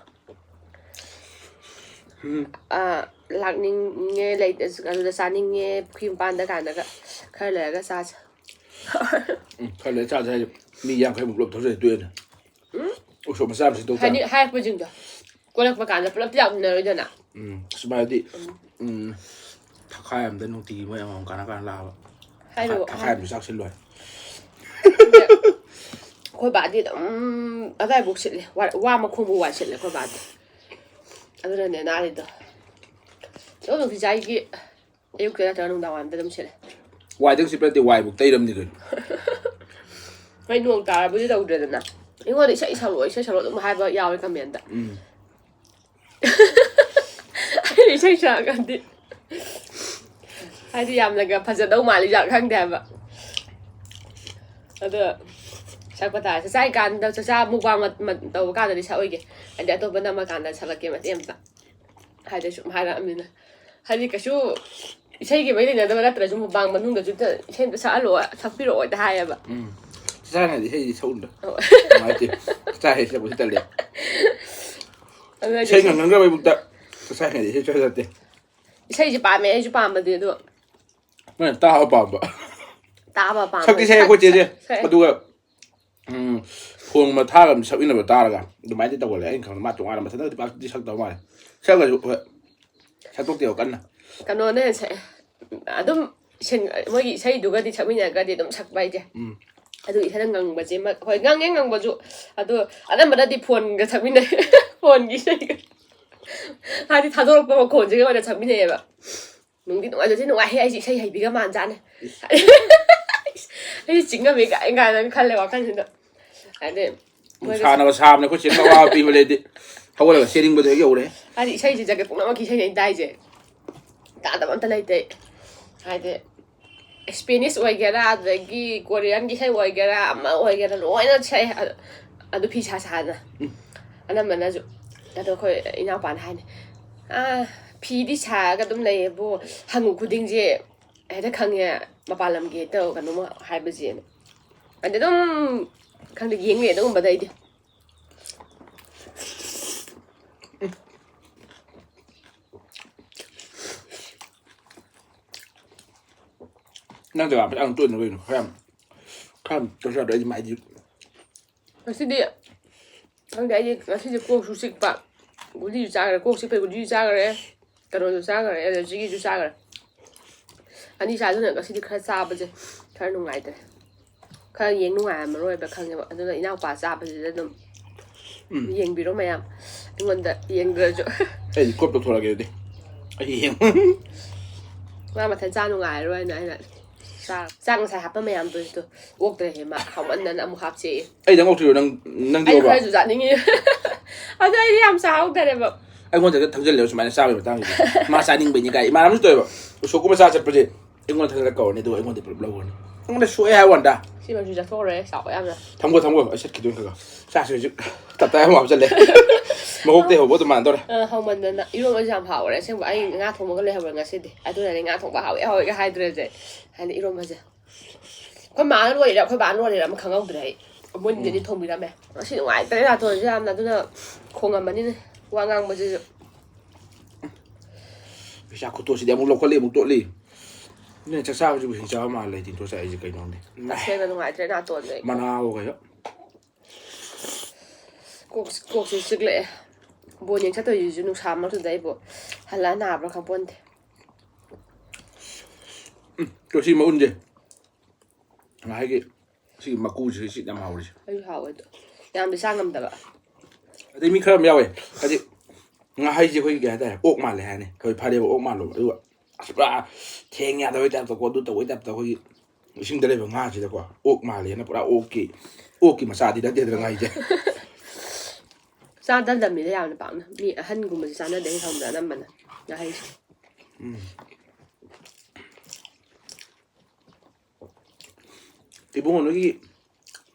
ꯎꯝ꯫ ꯑ, ꯂꯥꯛꯅꯤꯡꯉꯦ, ꯂꯩ-, ꯑꯗꯨꯗ ꯆꯥꯅꯤꯡꯉꯦ, ꯄꯨꯈ꯭ꯔꯤ ꯃꯄꯥꯟꯗ ꯀꯥꯏꯅꯒ ꯈꯔ ꯂꯩꯔꯒ ꯆꯥꯁꯦ꯫ ꯎꯝ, ꯈꯔ ꯂꯩꯔ ꯆꯥꯁꯦ ꯍꯥꯏꯁꯦ꯫ ꯃꯤ ꯌꯥꯡꯈꯩꯃꯨꯛ ꯄꯨꯂꯞ ꯊꯧꯖꯔꯦ ꯇꯣꯛꯑꯦꯅꯦ꯫ ꯎꯝ? ꯎꯁꯣꯞ ꯃꯆꯥ ꯑꯃ ꯁꯤꯟꯗꯧ ꯇꯥꯔꯦ꯫ ꯍꯥꯏꯗꯤ ꯍꯥꯏꯔꯛꯄꯁꯤꯡꯗꯣ ꯀꯣꯜꯂꯛꯄ ꯀꯥꯟꯗ ꯄꯨꯂꯞꯇꯤ ꯂꯥꯛꯃꯤꯟꯅꯔꯣꯏꯗꯅ꯫ ꯎꯝ, ꯑꯁ ꯃꯥꯗꯤ, ꯎꯝ, ꯊꯈꯥꯏ ꯑꯝꯗ ꯅꯨꯡꯇꯤꯒꯤ ꯃꯣꯏ ꯑꯃꯃꯝ ꯀꯥꯟꯅ ꯀꯥꯟꯅ ꯂꯥꯛꯑꯕ꯫ ꯍꯥꯏꯔꯛꯑꯣ, ꯊꯈꯥꯏ ꯍꯥꯏꯔꯛꯑꯣ꯫ ꯑꯝꯗ ꯆꯥꯛ ꯁꯤꯜꯂꯣꯏ꯫ ꯑꯩꯈꯣꯏ ꯕꯥꯗꯤ ꯑꯗꯨꯝ ꯑꯗꯥꯏꯕꯨꯛ ꯁꯤꯠꯂꯦ꯫ ꯋꯥ, ꯋꯥ ꯃꯈꯣꯡꯕꯨ ꯋꯥꯏ ꯁꯤꯠꯂꯦ ꯑꯩꯈꯣꯏ ꯕꯥꯗꯤ꯫ ꯑꯗꯨꯅꯅꯦ ꯅꯥꯔꯤꯗꯣ꯫ ꯑꯗꯨꯝ ꯅꯨꯡꯇꯤꯖꯥꯏꯒꯤ ꯑꯌꯨꯛꯇ ꯅꯠꯇ꯭ꯔꯒ ꯅꯨꯡꯗꯥꯡ ꯋꯥꯏꯔꯝꯗ ꯑꯗꯨꯝ ꯁꯤꯠꯂꯦ꯫ ꯋꯥꯏꯗꯪ ꯁꯤꯠꯄ ꯅꯠꯇꯦ, ꯋꯥꯏꯕꯨꯛ ꯇꯩꯔꯝꯅꯤ ꯀꯩꯅꯣ꯫ ꯍꯣꯏ, ꯅꯣꯡ ꯇꯥꯔꯕꯨꯗꯤ ꯇꯧꯗ꯭ꯔꯦꯗꯅ꯫ ꯑꯩꯉꯣꯟꯗ ꯏꯁꯩ ꯁꯛꯂꯛꯑꯣ, ꯏꯁꯩ ꯁꯛꯂꯛꯑꯣ ꯑꯗꯨꯝ ꯍꯥꯏꯕ ꯌꯥꯎꯋꯦ comment꯫ ꯎꯝ꯫ ꯑꯩꯅ ꯏꯁꯩ ꯁꯛꯑꯀꯥꯟꯗꯤ ꯍꯥꯏꯗꯤ ꯌꯥꯝꯅꯒ ꯐꯖꯗꯧ ꯃꯥꯜꯂꯤ ꯖꯥꯠ ꯈꯪꯗꯦ ꯍꯥꯏꯕ꯫ ꯑꯗꯣ ꯁꯛꯄ ꯇꯥꯔꯦ꯫ ꯆꯥꯛ ꯆꯥꯏꯀꯥꯟꯗ, ꯆꯥꯛꯆꯥ mukbang ꯃ-, ꯃ-, ꯇꯧꯕ ꯀꯥꯟꯗꯗꯤ ꯁꯛꯑꯣꯏꯒꯦ꯫ ꯍꯥꯏꯗꯤ ꯑꯇꯣꯞꯄ ꯅꯝꯃꯀꯥꯟꯗ ꯁꯛꯂꯛꯀꯦ ꯃꯇꯦꯛ ꯑꯃꯇ꯫ ꯍꯥꯏꯗꯤ ꯁꯨꯝ ꯍꯥꯏꯔꯛꯑꯕꯅꯤꯅ꯫ ꯍꯥꯏꯗꯤ ꯀꯩꯁꯨ ꯏꯁꯩꯒꯤ ꯃꯔꯤ ꯂꯩꯅꯗꯕ ꯅꯠꯇ꯭ꯔꯁꯨ mukbang ꯃꯅꯨꯡꯗꯁꯨ ꯏꯁꯩ ꯑꯝꯇ ꯁꯛꯍꯜꯂꯛꯑꯣ, ꯁꯛꯄꯤꯔꯛꯑꯣ ꯍꯦꯛꯇ ꯍꯥꯏꯌꯦꯕ꯫ ꯎꯝ꯫ ꯆꯥꯛꯆꯥ ꯍꯥꯏꯅꯗꯤ ꯏꯁꯩꯗꯤ ꯁꯛꯎꯅꯨꯗ꯫ ꯑꯣ꯫ ꯅꯨꯡꯉꯥꯏꯇꯦ꯫ ꯆꯥꯛꯆꯥ ꯍꯦꯛ ꯁꯛꯄꯁꯤ ꯇꯜꯂꯦ꯫ ꯑꯗꯨꯅ ꯏꯁꯩ ꯉꯪꯅꯈ꯭ꯔꯕꯩꯕꯨꯛꯇ ꯆꯥꯛꯆꯥ ꯍꯥꯏꯅꯗꯤ ꯏꯁꯩ ꯁꯛꯆꯗꯦ꯫ ꯏꯁꯩꯁꯦ ꯄꯥꯝꯃꯦ, ꯑꯩꯁꯨ ꯄꯥꯝꯕꯗꯤ, ꯑꯗꯣ ꯃꯣꯏꯅ ꯇꯥꯕ ꯄꯥꯝꯕ꯫ ꯇꯥꯕ ꯄꯥꯝꯕ꯫ ꯁꯛꯇꯤ ꯁꯛꯑꯦ ꯑꯩꯈꯣꯏ ꯆꯦꯁꯦ꯫ ꯁꯛꯑꯦ꯫ ꯑꯗꯨꯒ ꯎꯝ, phone ꯒꯨꯝꯕ ꯊꯥꯔꯒ ꯑꯗꯨꯝ ꯁꯛꯃꯤꯟꯅꯕ ꯇꯥꯔꯒ ꯑꯗꯨꯃꯥꯏꯅꯗꯤ ꯇꯧꯒꯜꯂꯦ꯫ ꯑꯩꯅ ꯈꯪꯕ ꯃꯥ ꯇꯣꯉꯥꯟꯅ ꯃꯊꯟꯇꯗꯤ ꯄꯥꯛꯇꯤ ꯁꯛꯇꯕ ꯃꯥꯜꯂꯦ꯫ ꯁꯛꯑꯒꯁꯨ ꯍꯣꯏ ꯁꯛꯇꯣꯛꯇꯦꯕ ꯀꯟꯅ꯫ ꯀꯩꯅꯣꯅ ꯍꯦꯟꯅ ꯁꯛꯑꯦ꯫ ꯑꯗꯨꯝ ꯁꯦꯡ-, ꯃꯣꯏꯒꯤ ꯏꯁꯩꯗꯨꯒꯗꯤ ꯁꯛꯃꯤꯟꯅꯔꯒꯗꯤ ꯑꯗꯨꯝ ꯁꯛꯄ ꯍꯥꯏꯁꯦ꯫ ꯎꯝ꯫ ꯑꯗꯨ ꯏꯁꯩꯗ ꯉꯪꯕꯁꯤꯃ, ꯍꯣꯏ, ꯉꯪꯉꯦ ꯉꯪꯕꯁꯨ꯫ ꯑꯗꯣ ꯑꯅꯝꯕꯅꯗꯤ phone ꯒ ꯁꯛꯃꯤꯟꯅꯩ꯫ Phone ꯒꯤ ꯏꯁꯩꯒ꯫ ꯍꯥꯏꯗꯤ ꯊꯥꯗꯣꯔꯛꯄ ꯃꯈꯣꯟꯁꯤꯒ ꯑꯣꯏꯅ ꯁꯛꯃꯤꯟꯅꯩꯌꯦꯕ꯫ ꯅꯨꯡꯗꯤ ꯅꯨꯡꯉꯥꯏꯖꯗꯤ ꯅꯨꯡꯉꯥꯏꯍꯦ, ꯑꯩꯁꯦ ꯏꯁꯩ ꯍꯩꯕꯤꯒ ꯃꯥꯟꯖꯥꯠꯅꯦ꯫ ꯑꯩꯁꯦ ꯆꯤꯡꯉꯝꯃꯤ ꯀꯥꯏ ꯀꯥꯏꯅ ꯈꯜꯂꯦ ꯋꯥꯈꯜꯁꯤꯗ꯫ ꯍꯥꯏꯗꯤ ꯃꯣꯏꯒ ꯅꯨꯡꯁꯥꯅꯒ ꯁꯥꯕꯅꯦ, ꯑꯩꯈꯣꯏ ꯆꯦꯅ ꯑꯋꯥꯕ ꯄꯤꯕ ꯂꯩꯗꯤ ꯍꯧꯒꯠꯂꯒ ꯆꯦꯟꯅꯤꯡꯕꯗꯣ ꯍꯦꯛ ꯌꯧꯔꯦ꯫ ꯍꯥꯏꯗꯤ ꯏꯁꯩꯁꯦ ꯖꯒꯠ ꯄꯨꯝꯅꯃꯛꯀꯤ ꯏꯁꯩꯅꯦ ꯑꯩꯅ ꯇꯥꯏꯁꯦ꯫ ꯇꯥꯗꯕ ꯑꯝꯇ ꯂꯩꯇꯦ꯫ ꯍꯥꯏꯗꯤ Spanish ꯑꯣꯏꯒꯦꯔꯥ, ꯑꯗꯨꯗꯒꯤ Korean ꯒꯤ ꯏꯁꯩ ꯑꯣꯏꯒꯦꯔꯥ, ꯑꯃ ꯑꯣꯏꯒꯦꯔꯥ, ꯂꯣꯏꯅ ꯁꯛꯑꯦ꯫ ꯑꯗꯨ, ꯑꯗꯨ ꯐꯤ ꯁꯥ ꯁꯥꯅ꯫ ꯑꯅꯝꯕꯅꯁꯨ꯫ ꯑꯗꯣ ꯑꯩꯈꯣꯏ ꯏꯅꯥꯎꯄꯥꯅ ꯍꯥꯏꯅꯤ, "ꯑꯥ, ꯐꯤꯗꯤ ꯁꯥꯔꯒ ꯑꯗꯨꯝ ꯂꯩꯌꯦꯕꯨ, ꯍꯪꯉꯨ ꯈꯨꯗꯤꯡꯁꯦ ꯍꯦꯛꯇ ꯈꯪꯉꯦ, ꯃꯄꯥꯟ ꯂꯝꯒꯤ ꯍꯦꯛꯇ ꯀꯩꯅꯣꯝꯃ ꯍꯥꯏꯕꯁꯦꯅ"꯫ ꯑꯗꯤ ꯑꯗꯨꯝ ꯈꯪꯗꯦ, ꯌꯦꯡ ꯂꯩ ꯑꯗꯨꯒꯨꯝꯕꯗ ꯑꯩꯗꯤ꯫ ꯅꯪ ꯖꯒꯥ ꯐꯖꯅ ꯇꯣꯏꯅ ꯀꯩꯅꯣ ꯈꯔ ꯌꯥꯝ, ꯈꯔ ꯌꯥꯝ ꯇꯣꯏꯖꯔꯗꯤ ꯑꯩꯗꯤ ꯃꯥꯏꯗꯤ꯫ ꯉꯁꯤꯗꯤ ꯈꯪꯗꯦ, ꯑꯩꯗꯤ ꯉꯁꯤꯗꯤ ꯀꯣꯛꯁꯨ ꯆꯤꯛꯄ, ꯒꯨꯂꯤꯁꯨ ꯆꯥꯈ꯭ꯔꯦ, ꯀꯣꯛ ꯆꯤꯛꯄꯩ ꯒꯨꯂꯤꯁꯨ ꯆꯥꯈ꯭ꯔꯦ, ꯀꯩꯅꯣꯁꯨ ꯆꯥꯈ꯭ꯔꯦ, allergy ꯒꯤꯁꯨ ꯆꯥꯈ꯭ꯔꯦ꯫ ꯑꯅꯤ ꯆꯥꯗꯨꯅ ꯉꯁꯤꯗꯤ ꯈꯔ ꯆꯥꯕꯁꯦ ꯈꯔ ꯅꯨꯡꯉꯥꯏꯇ꯭ꯔꯦ꯫ ꯈꯔ ꯌꯦꯡ ꯅꯨꯡꯉꯥꯏꯔꯝꯃꯔꯣꯏꯕ ꯈꯪꯉꯦꯕ꯫ ꯑꯗꯨꯅ ꯏꯅꯥꯎꯄꯥ ꯆꯥꯕꯁꯤꯗ ꯑꯗꯨꯝ ꯎꯝ꯫ ꯌꯦꯡꯕꯤꯔꯣ ꯃꯌꯥꯝ꯫ ꯑꯩꯉꯣꯟꯗ ꯌꯦꯡꯗ꯭ꯔꯁꯨ꯫ ꯑꯩꯗꯤ ꯀꯣꯞ ꯇꯧꯊꯣꯔꯛꯑꯒꯦ ꯑꯗꯨꯗꯤ꯫ ꯑꯩ ꯌꯦꯡ꯫ ꯃꯥ ꯃꯊꯟ ꯆꯥ ꯅꯨꯡꯉꯥꯏꯔꯔꯣꯏꯅ ꯑꯩꯅ ꯆꯥꯛ ꯆꯥꯛ ꯉꯁꯥꯏ ꯍꯥꯞꯄ ꯃꯌꯥꯝꯗꯣ ꯑꯗꯨ ꯑꯣꯛꯇ꯭ꯔꯦ ꯍꯦ, ꯃꯥ ꯍꯥꯎꯃꯟꯗꯅ ꯑꯃꯨꯛ ꯍꯥꯞꯆꯦꯌꯦ꯫ ꯑꯩꯗꯪ ꯑꯣꯛꯇ꯭ꯔꯤꯔꯣ? ꯅꯪ ꯅꯪꯗꯤ ꯑꯩ ꯑꯣꯛꯑꯕ? ꯈꯔꯁꯨ ꯆꯥꯅꯤꯡꯉꯤ꯫ ꯑꯗꯣ ꯑꯩꯗꯤ ꯌꯥꯝ ꯆꯥꯍꯧꯗꯔꯦꯕ꯫ ꯑꯩꯉꯣꯟꯗ ꯍꯦꯛꯇ ꯊꯧꯖꯤꯜꯂꯦꯕ ꯁꯨꯃꯥꯏꯅ ꯆꯥꯕꯒꯤ ꯃꯇꯥꯡꯁꯤꯗ꯫ ꯃꯥ ꯆꯥꯅꯤꯡꯕꯩꯅꯤ ꯀꯥꯏ꯫ ꯏꯃꯥꯟꯅꯕꯁꯨ ꯇꯧꯋꯦꯕ, ꯎꯁꯣꯞꯀꯨꯝꯕ ꯆꯥ ꯆꯠꯄꯁꯦ ꯑꯩꯉꯣꯟꯗ ꯊꯧꯖꯤꯜꯂꯒ ꯀꯧꯔꯅꯤ, ꯑꯗꯨꯒ ꯑꯩꯉꯣꯟꯗ ꯄꯨꯂꯞ ꯂꯧꯈ꯭ꯔꯅꯤ꯫ ꯑꯩꯉꯣꯟꯗ ꯁꯣꯛꯑꯦ ꯍꯥꯏ ꯋꯥꯟꯗ꯫ ꯁꯤꯃꯁꯨ ꯆꯥꯊꯣꯛꯈ꯭ꯔꯦ, ꯆꯥꯎꯕ ꯌꯥꯝꯅ꯫ ꯊꯝꯒꯣ ꯊꯝꯒꯣ, ꯑꯩ ꯁꯠꯈꯤꯗꯣꯏꯅꯤ ꯈꯔ ꯈꯔ꯫ ꯆꯥꯁꯤ ꯍꯧꯖꯤꯛ꯫ ꯇꯞꯇꯥꯏ ꯑꯃꯨꯛ ꯍꯥꯞꯆꯜꯂꯦ꯫ ꯃꯀꯣꯛꯇꯩ ꯍꯧꯕ ꯑꯗꯨꯝ ꯃꯥꯟꯅꯗꯧꯔꯦ꯫ ꯑ, ꯍꯧꯃꯟꯗꯅ ꯏꯔꯣꯝꯕꯁꯨ ꯌꯥꯝ ꯍꯥꯎꯔꯦ ꯑꯁꯦꯡꯕ꯫ ꯑꯩ ꯉꯥ ꯊꯣꯡꯕꯒ ꯂꯩꯍꯧꯔꯦ ꯉꯁꯤꯗꯤ꯫ ꯑꯗꯨꯅꯅꯦ ꯉꯥ ꯊꯣꯡꯕ ꯍꯥꯎꯋꯦ ꯍꯥꯎꯋꯦꯒ ꯍꯥꯏꯗ꯭ꯔꯁꯦ꯫ ꯍꯥꯏꯗꯤ ꯏꯔꯣꯝꯕꯁꯦ ꯑꯩꯈꯣꯏ ꯃꯥꯅ ꯂꯣꯏꯔꯤꯔꯥ ꯑꯩꯈꯣꯏ ꯕꯥꯅ ꯂꯣꯏꯔꯤꯔꯥ ꯑꯃ ꯈꯪꯍꯧꯗ꯭ꯔꯦ ꯑꯩ꯫ ꯃꯣꯏꯅꯤꯗꯗꯤ ꯊꯣꯡꯕꯤꯔꯝꯃꯦ꯫ ꯉꯁꯤ ꯅꯨꯡꯉꯥꯏꯇ꯭ꯔꯦ ꯅꯥꯇꯣꯟꯁꯦ ꯌꯥꯝꯅ, ꯑꯗꯨꯅ ꯈꯣꯡꯉꯝꯃꯅꯤꯅꯦ ꯋꯥ ꯉꯥꯡꯕꯁꯤꯁꯨ꯫ ꯄꯩꯁꯥ ꯈꯨꯠꯇꯣꯛꯁꯤꯗꯤ ꯑꯃꯨꯛ ꯂꯧꯈꯠꯂꯤ ꯑꯃꯨꯛ ꯇꯣꯠꯂꯤ꯫ ꯅꯣꯏ ꯆꯥꯛ ꯆꯥꯕꯁꯤꯕꯨ ꯍꯤꯡ ꯆꯥꯕ ꯃꯥꯜꯂꯦ, ꯇꯤꯟꯊꯣꯛ ꯆꯥꯏꯁꯦ ꯀꯩꯅꯣ ꯈꯪꯗꯦ꯫ ꯇꯁꯦꯡꯅ ꯅꯨꯡꯉꯥꯏꯇ꯭ꯔꯦ ꯅꯥꯇꯣꯟꯁꯦ ꯑꯩ꯫ ꯃꯅꯥꯑꯣ ꯀꯩꯅꯣ꯫ ꯀꯣꯛ ꯀꯣꯛꯁꯦ ꯆꯤꯛꯂꯛꯑꯦ꯫ ꯕꯣꯜ ꯌꯦꯡ ꯆꯠꯇꯣꯏꯁꯤꯁꯨ ꯅꯨꯡꯁꯥ ꯃꯔꯛꯇꯨꯗ ꯑꯩꯕꯨ ꯍꯜꯂꯛꯑ ꯅꯥꯕ꯭ꯔꯥ ꯈꯪꯄꯣꯟꯇꯦ꯫ ꯇꯣꯁꯤ ꯃꯎꯟꯁꯦ꯫ ꯉꯥꯍꯩꯒꯤ ꯁꯤꯒꯤ ꯃꯀꯨꯁꯤꯒ ꯁꯤ ꯌꯥꯝ ꯍꯥꯎꯔꯤꯁꯦ꯫ ꯑꯩꯁꯨ ꯍꯥꯎꯋꯦ ꯑꯗꯣ꯫ ꯌꯥꯝꯗꯤ ꯆꯥ ꯉꯝꯗꯕ꯫ ꯑꯗꯩ ꯃꯤ ꯈꯔ ꯑꯃ ꯌꯥꯎꯋꯦ, ꯍꯥꯏꯗꯤ ꯉꯥꯍꯩꯁꯦ ꯑꯩꯈꯣꯏꯒꯤ ꯀꯩ ꯍꯥꯏꯇꯥꯔꯦ, ꯑꯣꯛ ꯃꯥꯜꯂꯦ ꯍꯥꯏꯔꯅꯤ꯫ ꯑꯩꯈꯣꯏ ꯐꯔꯦꯕ ꯑꯣꯛ ꯃꯥꯜꯂꯨꯕ, ꯑꯗꯨꯒ ꯑꯁ ꯄꯨꯔꯥ ꯊꯦꯡ ꯌꯥꯗꯕꯩ ꯇꯥꯏꯞꯇꯀꯣ, ꯑꯗꯨ ꯇꯧꯕꯩ ꯇꯥꯏꯞꯇ ꯑꯩꯈꯣꯏꯒꯤ ꯏꯁꯤꯡꯗ ꯂꯩꯕ ꯉꯥꯁꯤꯗꯀꯣ ꯑꯣꯛ ꯃꯥꯜꯂꯦꯅ ꯄꯨꯔꯥ ꯑꯣꯛꯀꯤ ꯑꯣꯛꯀꯤ ꯃꯆꯥꯗꯤ ꯅꯠꯇꯦꯗꯅ ꯉꯥꯍꯩꯁꯦ꯫ ꯆꯥꯗꯗꯝꯅꯤꯗ ꯌꯥꯝꯅ ꯄꯥꯛꯅ꯫ ꯃꯤ ꯑꯍꯟꯒꯨꯝꯕꯁꯦ ꯆꯥꯅꯗꯦ ꯈꯪꯕ꯭ꯔꯥ, ꯑꯅꯝꯕꯅ ꯉꯥꯍꯩꯁꯦ꯫ ꯏꯕꯨꯡꯉꯣ ꯅꯣꯏꯒꯤ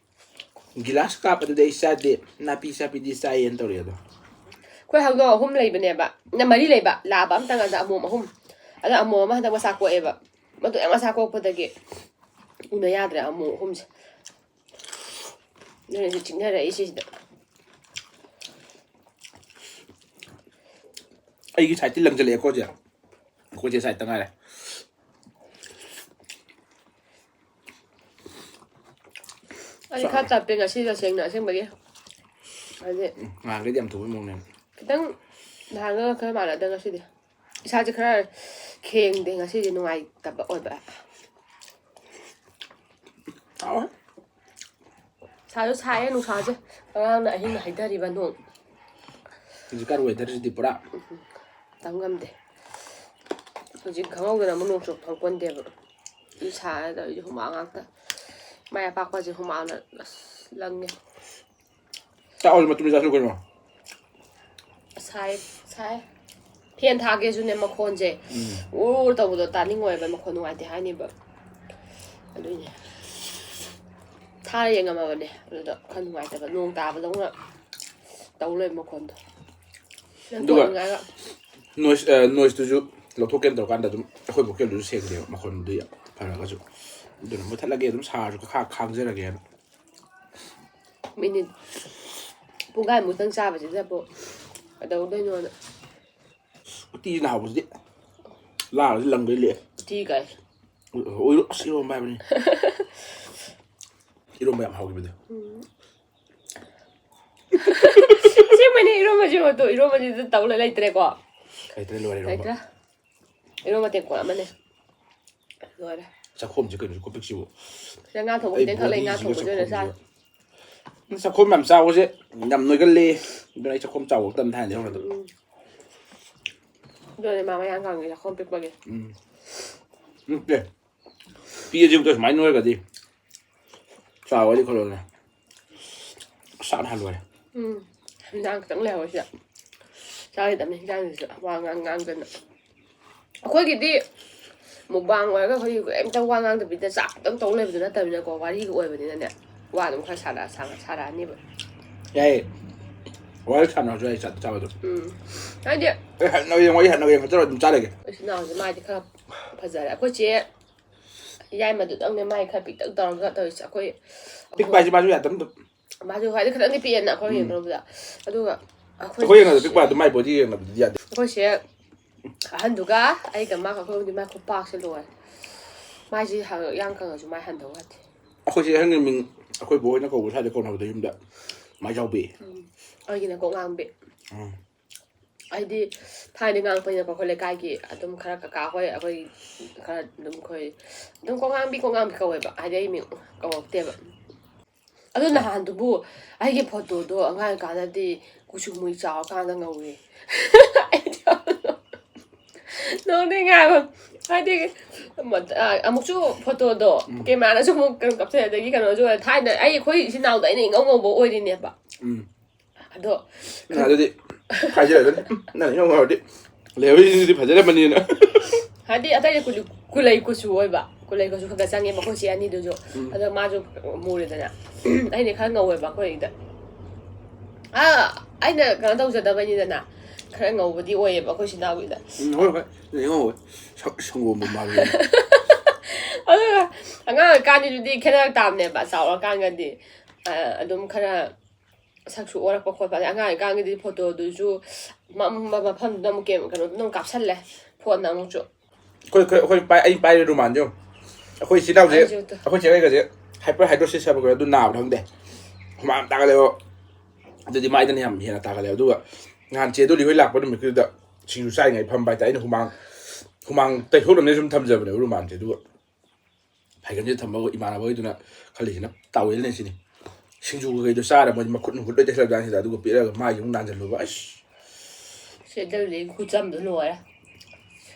ꯒꯤꯂꯥꯁ ꯀꯥꯞ ꯑꯗꯨꯗꯤ ꯑꯩ ꯆꯥꯗꯦ, ꯅꯥꯄꯤ ꯆꯥꯄꯤꯗꯤ ꯆꯥꯏꯌꯦꯅ ꯇꯧꯔꯛꯑꯦ ꯑꯗꯣ꯫ ꯑꯩꯈꯣꯏ ꯍꯧꯗꯣꯡ ꯑꯍꯨꯝ ꯂꯩꯕꯅꯦꯕ, ꯅ ꯃꯔꯤ ꯂꯩꯕ, ꯂꯥꯕ ꯑꯝꯇꯪ, ꯑꯗ ꯑꯃꯣꯝ ꯑꯍꯨꯝ꯫ ꯑꯗ ꯑꯃꯣꯝ ꯑꯃ ꯍꯟꯗꯛ ꯃꯆꯥ ꯀꯣꯛꯑꯦꯕ꯫ ꯃꯗꯨ ꯌꯥꯝ ꯃꯆꯥ ꯀꯣꯛꯄꯗꯒꯤ ꯎꯅ ꯌꯥꯗ꯭ꯔꯦ ꯑꯃꯣꯝ ꯑꯍꯨꯝꯁꯦ꯫ ꯑꯗꯨꯅꯁꯨ ꯆꯤꯛꯅꯔꯛꯏꯁꯦ ꯁꯤꯗ꯫ ꯑꯩꯒꯤ ꯁꯥꯏꯠꯇꯤ ꯂꯪꯁꯤꯜꯂꯛꯑꯦꯀꯣ ꯍꯧꯖꯤꯛ꯫ ꯑꯩꯈꯣꯏ ꯆꯦ ꯁꯥꯏꯠꯇ ꯉꯥꯏꯔꯦ꯫ ꯑꯩ ꯈꯔ ꯇꯞꯄꯦ ꯉꯁꯤ ꯇꯁꯦꯡꯅ ꯑꯁꯦꯡꯕꯒꯤ꯫ ꯍꯥꯏꯗꯤ ꯎꯝ, ꯅꯍꯥꯟꯈꯩꯗꯤ ꯌꯥꯝ ꯊꯨꯕꯩ ꯃꯑꯣꯡꯅꯦ꯫ ꯈꯤꯇꯪ ꯅꯍꯥꯟꯒ ꯈꯔ ꯃꯥꯟꯅꯗ ꯉꯁꯤꯗꯤ꯫ ꯏꯁꯥꯁꯦ ꯈꯔ ꯈꯦꯡꯗꯦ ꯉꯁꯤꯗꯤ, ꯅꯨꯡꯉꯥꯏꯇꯕ ꯑꯣꯏꯕ꯫ ꯍꯥꯎꯋꯦ꯫ ꯁꯥꯁꯨ ꯁꯥꯏꯌꯦ ꯅꯨꯡꯁꯥꯁꯦ꯫ ꯉꯔꯥꯡꯅ ꯑꯍꯤꯡ ꯍꯩꯊꯔꯤꯕ ꯅꯣꯡ꯫ ꯍꯧꯖꯤꯛꯀꯥꯟ ꯋꯦꯗꯔꯁꯤꯗꯤ ꯄꯨꯔꯥ꯫ ꯇꯝ ꯉꯝꯗꯦ꯫ ꯍꯧꯖꯤꯛ ꯈꯪꯍꯧꯗꯅ ꯑꯃꯨꯛ ꯅꯣꯡ ꯆꯨ ꯐꯪꯄꯣꯟꯇꯦꯕ꯫ ꯏꯁꯥꯗ ꯍꯨꯃꯥꯡ ꯉꯥꯛꯇ꯫ ꯃꯥꯏ ꯑꯄꯥꯛꯄꯁꯦ ꯍꯨꯃꯥꯡꯅ ꯑꯁ ꯂꯪꯉꯦ꯫ ꯆꯥꯛ ꯑꯣꯏꯔꯁꯨ ꯃꯇꯨꯝ ꯆꯥꯁꯨ ꯀꯩꯅꯣ꯫ ꯁꯥꯏ ꯁꯥꯏ꯫ ꯐꯦꯟ ꯊꯥꯒꯦꯁꯨꯅꯦ ꯃꯈꯣꯟꯁꯦ ꯎꯔ ꯇꯧꯕꯗꯣ ꯇꯥꯅꯤꯡꯉꯣꯏꯕ, ꯃꯈꯣꯟ ꯅꯨꯡꯉꯥꯏꯇꯦ ꯍꯥꯏꯅꯦꯕ꯫ ꯑꯗꯨꯏꯅꯦ ꯊꯥꯔ ꯌꯦꯡꯉꯝꯃꯕꯅꯦ, ꯑꯗꯨꯗ ꯈꯔ ꯅꯨꯡꯉꯥꯏꯇꯕ, ꯅꯣꯡ ꯇꯥꯕꯗꯧꯅ ꯇꯧ ꯂꯩꯕ ꯃꯈꯣꯟꯗꯣ꯫ ꯑꯗꯨꯒ ꯂꯪꯊꯣꯛꯅꯤꯡꯉꯥꯏꯒ ꯅꯣꯏꯁ ꯅꯣꯏꯁꯇꯨꯁꯨ ꯂꯧꯊꯣꯛꯀꯦꯅ ꯇꯧꯔꯀꯥꯟꯗ ꯑꯗꯨꯝ ꯑꯩꯈꯣꯏ ꯚꯣꯀꯦꯜꯗꯨꯁꯨ ꯁꯦꯡꯗꯦꯕ, ꯃꯈꯣꯟꯗꯨ ꯌꯥꯝ ꯐꯔꯒꯁꯨ꯫ ꯑꯗꯨꯅ ꯃꯨꯠꯊꯠꯂꯒꯦ, ꯑꯗꯨꯝ ꯁꯥꯔꯁꯨ ꯈꯥ ꯈꯥꯡꯖꯔꯒꯦꯅ꯫ ꯃꯤꯅꯤꯠ ꯄꯨꯡꯈꯥꯏꯃꯨꯛꯇꯪ ꯆꯥꯕꯁꯤꯗꯕꯨ ꯀꯩꯗꯧꯗꯣꯏꯅꯣꯅ꯫ ꯎꯇꯤꯁꯤꯅ ꯍꯥꯎꯕꯁꯤꯗꯤ ꯂꯥꯔꯁꯨ ꯂꯪꯗꯣꯏ ꯂꯦꯛꯑꯦ꯫ ꯎꯇꯤ ꯀꯥꯏ꯫ ꯑꯣꯏꯔꯣ ꯑꯁ ꯏꯔꯣꯝꯕ ꯍꯥꯏꯕꯅꯤ꯫ ꯏꯔꯣꯝꯕ ꯌꯥꯝ ꯍꯥꯎꯈꯤꯕꯗꯣ꯫ ꯑꯁꯦꯡꯕꯅꯤ, ꯏꯔꯣꯝꯕꯁꯤ ꯃꯇꯨ ꯏꯔꯣꯝꯕꯁꯤꯗ ꯇꯧ ꯂꯩ- ꯂꯩꯇ꯭ꯔꯦꯀꯣ꯫ ꯂꯩꯇ꯭ꯔꯦ, ꯂꯣꯏꯔꯦ ꯏꯔꯣꯝꯕ꯫ ꯂꯩꯇ꯭ꯔꯦ꯫ ꯏꯔꯣꯝꯕ ꯇꯦꯡꯀꯣꯠ ꯑꯃꯅꯦ꯫ ꯂꯣꯏꯔꯦ꯫ ꯆꯥꯛꯈꯣꯝꯁꯦ ꯀꯩꯅꯣ ꯈꯨꯄꯤꯛꯁꯤꯕꯨ꯫ ꯁꯤꯗ ꯉꯥ ꯊꯣꯡꯕ ꯑꯩ ꯈꯤꯇꯪ ꯈꯛ ꯂꯩ, ꯉꯥ ꯕꯣꯗꯤꯁꯤꯒ ꯊꯣꯡꯕꯁꯦ ꯑꯣꯏꯅ ꯆꯥꯔꯦ꯫ ꯆꯥꯛꯈꯣꯝꯁꯤꯒ꯫ ꯆꯥꯛꯈꯣꯝ ꯌꯥꯝ ꯆꯥꯎꯕꯁꯦ ꯌꯥꯝ ꯅꯣꯏꯒꯜꯂꯦ꯫ ꯑꯗꯨꯅ ꯑꯩ ꯆꯥꯛꯈꯣꯝ ꯆꯥꯎꯕ ꯑꯝꯇ ꯍꯥꯏꯅꯗꯦ ꯍꯧꯅꯗꯦ꯫ ꯎꯝ꯫ ꯑꯗꯨꯅꯦ ꯃꯥ ꯃꯌꯥꯡ ꯀꯪꯉꯤ, ꯆꯥꯛꯈꯣꯝ ꯄꯤꯛꯄꯒꯤ꯫ ꯎꯝ꯫ ꯅꯠꯇꯦ꯫ ꯄꯤꯛꯑꯗꯤ ꯑꯃꯨꯛꯇ ꯁꯨꯃꯥꯏꯅ ꯅꯣꯏꯔꯒꯗꯤ ꯆꯥꯎꯔꯗꯤ ꯈꯜꯂꯣꯅꯦ꯫ ꯆꯥꯛꯅ ꯍꯜꯂꯣꯏꯔꯦ꯫ ꯎꯝ꯫ ꯍꯤꯟꯖꯥꯡ ꯈꯤꯇꯪ ꯂꯩꯍꯧꯔꯦ ꯁꯤꯗ꯫ ꯆꯥꯈꯤꯗꯕꯅꯤ ꯍꯤꯟꯖꯥꯡꯁꯤꯁꯨ ꯋꯥ ꯉꯥꯡ ꯉꯥꯡꯗꯅ꯫ ꯑꯩꯈꯣꯏꯒꯤꯗꯤ ꯃꯨꯛꯕꯥꯡ ꯑꯣꯏꯔꯒ ꯑꯩꯈꯣꯏꯒꯤ ꯀꯔꯤꯝꯇ ꯋꯥ ꯉꯥꯡꯗꯕꯤꯗ ꯆꯥꯛ ꯑꯗꯨꯝ ꯇꯧ ꯂꯩꯕꯗꯨ ꯅꯠꯇꯕꯅꯤꯅꯀꯣ, ꯋꯥꯔꯤꯒ ꯑꯣꯏꯕꯅꯤꯅꯅꯦ, ꯋꯥ ꯑꯗꯨꯝ ꯈꯔ ꯁꯥꯟꯅ ꯁꯥꯟꯅ ꯁꯥꯔꯛꯑꯅꯤꯕ꯫ ꯌꯥꯏꯌꯦ꯫ ꯋꯥꯔꯤ ꯁꯥꯟꯅꯔꯁꯨ ꯌꯥꯏ, ꯆꯥꯛ ꯆꯥꯕꯗꯣ꯫ ꯎꯝ꯫ ꯍꯥꯏꯗꯤ ꯑꯦ, ꯍꯟꯅꯒ ꯌꯦꯡꯉꯣ, ꯑꯩ ꯍꯟꯅꯒ ꯌꯦꯡꯉꯣ ꯆꯠꯂꯣ ꯑꯗꯨꯝ ꯆꯥ ꯂꯩꯒꯦ꯫ ꯑꯩꯈꯣꯏ ꯏꯆꯤꯟ ꯏꯅꯥꯎꯁꯦ ꯃꯥꯗꯤ ꯈꯔ ꯐꯖꯔꯦ꯫ ꯑꯩꯈꯣꯏ ꯆꯦ ꯌꯥꯏꯃꯗꯨꯗꯪꯅꯦ ꯃꯥꯏ ꯈꯔ ꯄꯤꯛꯇꯛ ꯇꯧꯔꯒ ꯇꯧꯔꯤꯁꯦ꯫ ꯑꯩꯈꯣꯏ ꯄꯤꯛꯄ ꯍꯥꯏꯁꯦ ꯃꯥꯁꯨ ꯌꯥꯗꯕ ꯑꯗꯨꯝ꯫ ꯃꯥꯁꯨ ꯍꯥꯏꯗꯤ ꯈꯤꯇꯪꯗꯤ ꯄꯤꯛꯑꯦꯅ ꯑꯩꯈꯣꯏ ꯎꯝ꯫ ꯌꯦꯡꯅꯔꯨꯕꯗ꯫ ꯑꯗꯨꯒ ꯑꯩꯈꯣꯏ ꯑꯩꯈꯣꯏ ꯌꯦꯡꯉꯗ ꯄꯤꯛꯄ ꯑꯗꯨꯝ ꯃꯥꯏ ꯕꯣꯗꯤ ꯌꯦꯡꯉꯕꯗꯤ ꯌꯥꯗꯦ꯫ ꯑꯩꯈꯣꯏꯁꯦ ꯑꯍꯟꯗꯨꯒ ꯑꯩꯒ ꯃꯥꯒ ꯑꯩꯈꯣꯏ ꯑꯍꯨꯝꯗꯤ ꯃꯥꯏ ꯈꯨꯄꯥꯛꯁꯦ ꯂꯣꯏꯔꯦ꯫ ꯃꯥꯏꯁꯦ ꯍ-, ꯌꯥꯡ ꯀꯪꯉꯁꯨ ꯃꯥꯏ ꯍꯟꯊꯧ ꯌꯥꯗꯦ꯫ ꯑꯩꯈꯣꯏꯁꯦ ꯑꯍꯟꯒꯤ ꯃꯤꯡ ꯑꯩꯈꯣꯏ ꯕꯣꯏꯅ ꯀꯧꯕ ꯁ꯭ꯋꯥꯏꯗ ꯀꯧꯅꯕꯗ ꯌꯨꯝꯗ ꯃꯥꯏꯖꯥꯎꯕꯤ꯫ ꯎꯝ꯫ ꯑꯩꯒꯤꯅ ꯀꯣꯛ ꯉꯥꯡꯕꯤ꯫ ꯎꯝ꯫ ꯍꯥꯏꯗꯤ ꯊꯥꯏꯅ ꯉꯥꯡꯉꯛꯄꯅꯤꯅꯀꯣ, ꯑꯩꯈꯣꯏ ꯂꯩꯀꯥꯏꯒꯤ ꯑꯗꯨꯝ ꯈꯔ ꯀꯀꯥ ꯍꯣꯏ, ꯑꯩꯈꯣꯏ ꯈꯔ ꯑꯗꯨꯝ ꯑꯩꯈꯣꯏ ꯑꯗꯨꯝ ꯀꯣꯛ ꯉꯥꯡꯕꯤ, ꯀꯣꯛ ꯉꯥꯡꯕꯤ ꯀꯧꯋꯦꯕ꯫ ꯍꯥꯏꯗꯤ ꯑꯩ ꯃꯤꯡ ꯀꯧꯔꯛꯇꯦꯕ꯫ ꯑꯗꯨ ꯅꯍꯥꯟꯗꯨꯕꯨ ꯑꯩꯒꯤ ꯐꯣꯇꯣꯗꯣ ꯑꯉꯥꯡ ꯀꯥꯟꯗꯗꯤ ꯀꯨꯆꯨ ꯃꯨꯏ ꯆꯥꯎꯔꯀꯥꯟꯗ ꯉꯧꯋꯦ꯫ ꯑꯩꯗꯤ ꯌꯥꯝ ꯅꯣꯛꯅꯤꯡꯉꯦ ꯍꯥꯏꯕ꯫ ꯍꯥꯏꯗꯤ, ꯑꯃꯨꯛꯁꯨ ꯐꯣꯇꯣꯗꯣ ꯀꯦꯃꯦꯔꯥꯅꯁꯨ ꯑꯃꯨꯛ ꯀꯩꯅꯣ ꯀꯥꯞꯊꯣꯛꯑꯦ, ꯑꯗꯒꯤ ꯀꯩꯅꯣꯁꯨ ꯊꯥꯏꯅ ꯑꯩ, ꯑꯩꯈꯣꯏ ꯏꯆꯤꯟ ꯏꯅꯥꯎꯗ ꯑꯩꯅ ꯏꯉꯧ ꯉꯧꯕ ꯑꯣꯏꯔꯤꯅꯦꯕ꯫ ꯎꯝ ꯑꯗꯣ ꯑꯗꯨꯗꯤ ꯍꯥꯏꯖꯔꯦ ꯑꯗꯨꯅꯤ, ꯅꯪ ꯌꯥꯝ ꯉꯥꯎꯔꯗꯤ ꯂꯩꯍꯧꯔꯤꯁꯤꯗꯤ ꯐꯖꯔꯝꯃꯅꯤꯅ꯫ ꯍꯥꯏꯗꯤ ꯑꯇꯩꯗꯤ ꯀꯨꯂꯩ ꯀꯨꯆꯨ ꯑꯣꯏꯕ, ꯀꯨꯂꯩ ꯀꯨꯆꯨ ꯈꯔ ꯈꯔ ꯆꯪꯉꯦ ꯃꯈꯣꯏꯁꯦ ꯑꯅꯤꯗꯨꯁꯨ꯫ ꯑꯗꯣ ꯃꯥꯁꯨ ꯃꯨꯔꯦꯗꯅ, ꯑꯩꯅ ꯈꯔ ꯉꯧꯋꯦꯕ ꯑꯩꯈꯣꯏꯗ꯫ ꯑꯥ, ꯑꯩꯅ ꯀꯩꯅꯣ ꯇꯧꯖꯗꯕꯩꯅꯤꯗꯅ, ꯈꯔ ꯉꯧꯕꯗꯤ ꯑꯣꯏꯌꯦꯕ ꯑꯩꯈꯣꯏ ꯏꯆꯤꯟ ꯏꯅꯥꯎꯒꯤꯗ꯫ ꯎꯝ, ꯍꯣꯏ ꯍꯣꯏ, ꯅꯪ ꯌꯥꯝ ꯉꯧꯋꯦ꯫ ꯁꯪꯒꯣꯝꯕꯨ ꯃꯥꯜꯂꯨꯔꯦ꯫ ꯑꯗꯨꯒ ꯑꯉꯥꯡ ꯑꯣꯏꯔꯤꯀꯥꯟꯗꯨꯗꯤ ꯈꯦꯠꯅꯔꯛ ꯇꯥꯕꯅꯦꯕ, ꯆꯥꯎꯔꯀꯥꯟꯗꯗꯤ ꯑꯗꯨꯝ ꯈꯔ ꯁꯛꯁꯨ ꯑꯣꯔꯛꯄ ꯈꯣꯠꯄ꯫ ꯑꯗꯩ ꯑꯉꯥꯡ ꯑꯣꯏꯔꯤꯀꯥꯟꯒꯤꯗꯤ ꯐꯣꯇꯣꯗꯨꯁꯨ ꯃꯝꯕ ꯃꯐꯝꯗꯨꯗ ꯑꯃꯨꯛ ꯀꯦꯝ- ꯀꯩꯅꯣꯗꯨꯅ ꯑꯃꯨꯛ ꯀꯥꯞꯁꯜꯂꯦ, ꯐꯣꯟꯅ ꯑꯃꯨꯛꯁꯨ꯫ ꯑꯩꯈꯣꯏ ꯑꯩꯈꯣꯏ ꯑꯩꯈꯣꯏ ꯄꯥꯏ ꯑꯩ ꯄꯥꯏꯔꯤ ꯔꯨꯃꯥꯟꯁꯦ ꯌꯦꯡꯉꯨ꯫ ꯑꯩꯈꯣꯏ ꯏꯆꯤꯜ ꯏꯅꯥꯎꯁꯦ, ꯑꯩꯁꯨ ꯇ- ꯑꯩꯈꯣꯏ ꯆꯦ ꯀꯩꯒꯁꯦ ꯍꯥꯏꯄꯔ ꯍꯥꯏꯗ꯭ꯔꯣꯁꯤꯁ ꯍꯥꯏꯕ ꯀꯩꯅꯣ ꯑꯗꯨ ꯅꯥꯕ꯭ꯔꯥ ꯈꯪꯗꯦ, ꯍꯨꯃꯥꯡ ꯇꯥꯒꯠꯂꯦꯕ꯫ ꯑꯗꯨꯗꯤ ꯃꯥꯏꯗꯅ ꯌꯥꯝ ꯍꯦꯟꯅ ꯇꯥꯒꯠꯂꯦꯕ꯫ ꯑꯗꯨꯒ ꯅꯍꯥꯟ ꯆꯦ ꯗꯣꯂꯤ ꯍꯣꯏ ꯂꯥꯛꯄ ꯅꯨꯃꯤꯠꯇꯨꯗ ꯁꯤꯡꯖꯨ ꯆꯥꯔꯤꯉꯩ ꯐꯝꯕ ꯍꯥꯏꯇꯥꯔꯦ, ꯑꯩꯅ ꯍꯨꯃꯥꯡ ꯍꯨꯃꯥꯡ ꯇꯩꯊꯣꯛꯅꯕꯅꯦ ꯁꯨꯝ ꯊꯝꯖꯕꯅꯦꯕ ꯔꯨꯃꯥꯟꯁꯦ꯫ ꯑꯗꯨꯒ ꯐꯩꯒꯟꯁꯦ ꯊꯝꯃꯒ ꯏꯃꯥꯟꯅꯕ ꯍꯣꯏꯗꯨꯅ ꯈꯜꯂꯤꯁꯤꯅ ꯇꯥꯋꯦꯜꯅꯦ ꯁꯤꯅꯤ꯫ ꯁꯤꯡꯖꯨ ꯀꯩꯀꯩꯗꯣ ꯆꯥꯔ ꯃꯣꯏꯗꯤ ꯃꯈꯨꯠ ꯃꯈꯨꯠ ꯂꯣꯏ ꯇꯩꯁꯜꯂꯕꯖꯥꯠꯅꯤꯗ꯫ ꯑꯗꯨꯒ ꯄꯤꯔꯛꯑꯒ ꯃꯥꯏꯁꯦ ꯑꯃꯨꯛ ꯅꯥꯟꯁꯤꯜꯂꯨꯕ꯫ ꯑꯁ, ꯁꯦ ꯗꯦꯜꯂꯤ ꯈꯨꯆꯝꯗꯣ ꯂꯣꯏꯔꯦ꯫